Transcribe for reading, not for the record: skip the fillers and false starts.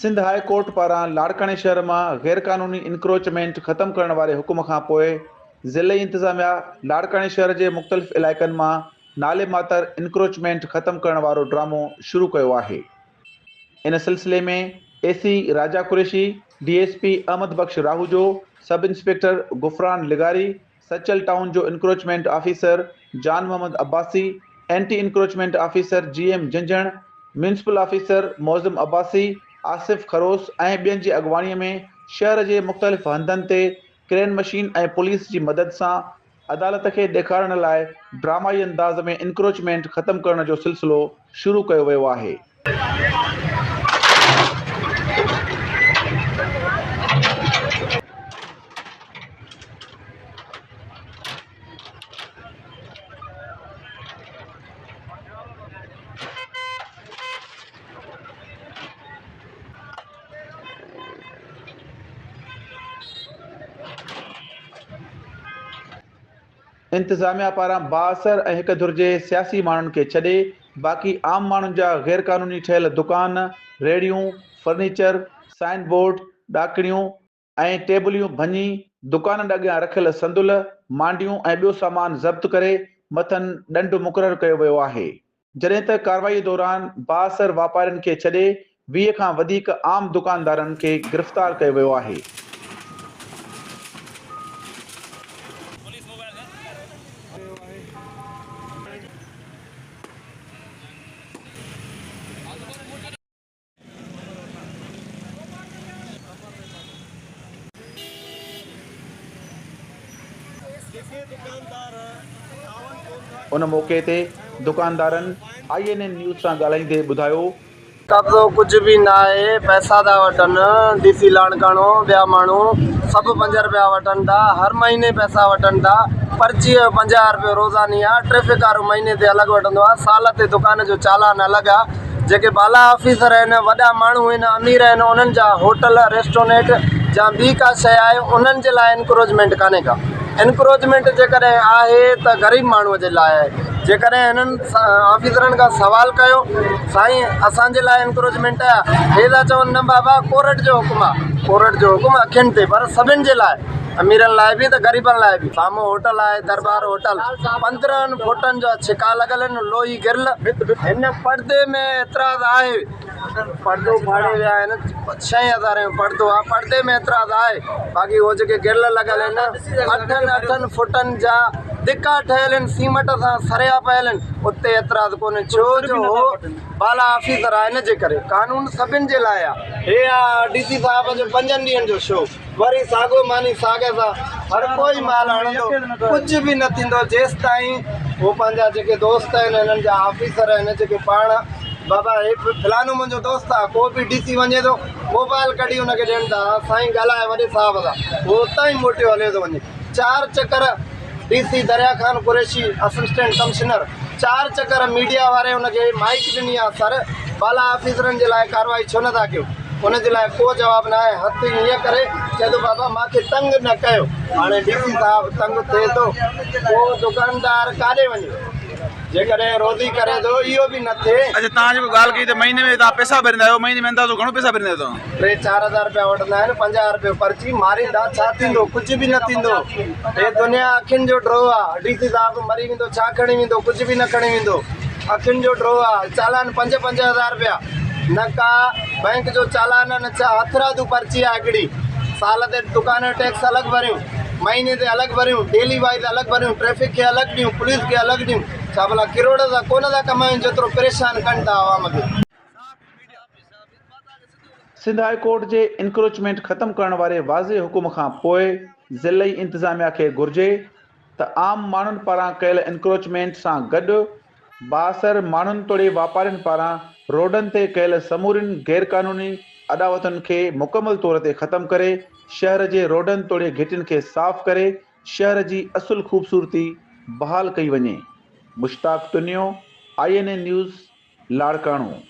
Sindh high court پاران لاڙڪاڻي شهر مان غيرقانوني انڪروچمينٽ ختم ڪرڻ واري حڪم کان پوء ضلعي انتظاميا لاڙڪاڻي شهر جي مختلف علائقن مان نالي ماتر انڪروچمينٽ ختم ڪرڻ وارو ڊرامو شروع ڪيو آهي. ان سلسلي ۾ A C Raja Qureshi, D S P Ahmed Bakhsh Rahujo, sub inspector Ghufran لغاري، سچل ٽائون جو encroachment officer Jan Muhammad Abbasi, anti encroachment officer G M Jhanjhan, municipal officer Moazzam Abbasi, Asif Kharos ۽ ٻين جي اڳواڻي ۾ شهر جي مختلف هنڌن تي ڪرين مشين ۽ پوليس جي مدد سان عدالت کي ڏيکارڻ لاء ڊرامائي انداز ۾ انڪروچمينٽ ختم ڪرڻ جو سلسلو شروع ڪيو ويو آهي. انتظاميا پاران بااثر ۽ هڪ ڌر جي سياسي ماڻهن کي ڇڏي باقي عام ماڻهن جا غيرقانوني ٺهيل دڪان، ريڙهيون، فرنيچر، سائن بورڊ، ڏاڪڻيون ۽ ٽيبليون ڀڃي دڪانن اڳيان رکيل صندل، مانڊيون ۽ ٻيو سامان ضبط ڪري مٿن ڏنڊ مقرر ڪيو ويو آهي. جڏهن ته ڪارروائي دوران بااثر واپارين کي ڇڏي 20 کان وڌيڪ عام دڪاندارن کي گرفتار ڪيو ويو آهي. ان موقعي تي دڪاندارن I N N news سان ڳالهائيندي ٻڌايو. قبضو ڪجهه به ناهي پئسا ٿا وٺن ڊي سي لاڙڪاڻو ٻيا ماڻهو سڀ پنج رپيا وٺن ٿا هر مهيني پئسا وٺن ٿا پرچي جو 50 رپيو روزاني آ ٽريفڪ وارو مهيني تي الڳ وٺندو آ سال تي دڪان جو چالان الڳ آ جيڪي بالا آفيسر آهن وڏا ماڻهو آهن امير آهن انهن جا هوٽل ريسٽورنيٽ يا ٻي ڪا شيء آهي انهن جي لاء انڪروچمينٽ ڪانهي ڪا انڪروچمينٽ جيڪڏهن آهي ته غريب ماڻهو جي لاء آهي جيڪڏهن هنن آفيسرن کان سوال ڪيو سائين اسان جي لاء انڪروچمينٽ آهي هي ٿا چون نه بابا ڪورٽ جو حڪم آهي ڪورٽ جو حڪم اکين تي پر سڀن جي لاء اميرن لاء به ته غريبن لاء به. سامهون هوٽل آهي درٻار هوٽل 15 فوٽن جا ڇڪا لڳل آهن لوهي گرل هن پردي ۾ اعتراض آهي پردو ڦاڙي ويا آهن ڇهين هزارين جو پردو آهي پردي ۾ اعتراض آهي باقي هو جيڪي گرل لڳل آهن اٺن اٺن فوٽن جا دڪا ٺهيل آهن سيمٽ سان سريا پيل آهن اتي اعتراض ڪونهي ڇو جو هو بالا آفيسر آهي ان جي ڪري قانون سڀن جي لاء آهي هي آهي ڊي سي صاحب جو پنجن ڏينهن جو شو. وري ساڳو ماني ساڳ سان هر ڪوئي مال هڻندو ڪجهه به نه ٿيندو جيستائين هو پنهنجا جيڪي دوست آهن هنن جا آفيسر آهن جيڪي پاڻ بابا هي فلانو منهنجو دوست آهي ڪو به ڊي سي وڃي ٿو موبائل ڪڍي هن کي ڏين ٿا سائين ڳالهاء وڏي صاحب سان هو اتان ئي موٽيو هليو ٿو وڃي چار چڪر D C Darya Khan Qureshi assistant commissioner چار چڪر ميڊيا واري هن کي مائيڪ ڏني آهي سر بالا آفيسرن جي لاء ڪارروائي ڇو نٿا ڪيو ان جي لاء ڪو جواب نه آهي هٿ ائين ڪري چئي ٿو بابا مان کي تنگ نه ڪيو هاڻي ڊي سي صاحب تنگ ٿئي ٿو پوء دڪاندار ڪاڏي وڃي جيڪڏهن روزي ڪري ٿو اهو به نه ٿئي. اڇا توهان جيڪو ڳالهه ڪئي ته مهيني ۾ توهان پئسا ڀريندا آهيو مهيني ۾ اندازو گهڻو پئسا ڀريندا آهيو توهان؟ ٽي چار هزار رپيا وٺندا آهن 50 رپيو پرچي ماريندا ڇا ٿيندو ڪجهه به نه ٿيندو هي دنيا اکين جو ڊوهه آ ڊي سي صاحب مري ويندو ڇا کڻي ويندو ڪجهه به نه کڻي ويندو اکين جو ڊوهه آ چالان پنج پنج هزار رپيا نه ڪا بئنڪ جو چالان آ نه ڇا هٿرادو پرچي آ هڪڙي سال تي دڪان جو ٽيڪس الڳ ڀريون مهيني تي الڳ ڀريون ڊيلي وائيز الڳ ڀريون ٽريفڪ کي الڳ ڏيون پوليس کي الڳ ڏيون ڇا ڀلا ڪروڙ ٿا ڪونه ٿا ڪمايون جيترو پريشان ڪن ٿا عوام کي. سنڌ هاء ڪورٽ جي انڪروچمينٽ ختم ڪرڻ واري واضح حڪم کان پوء ضلعي انتظاميا کي گهرجي ته عام ماڻهن پاران ڪيل انڪروچمينٽ سان گڏ بااثر ماڻهن توڙي واپارين پاران روڊن تي ڪيل سمورين غيرقانوني اڏاوتن کي مڪمل طور تي ختم ڪري شهر جي روڊن توڙي گهٽين کي صاف ڪري شهر جي اصل خوبصورتي بحال ڪئي وڃي. Mushtaq Tunio, I N N news, Larkana.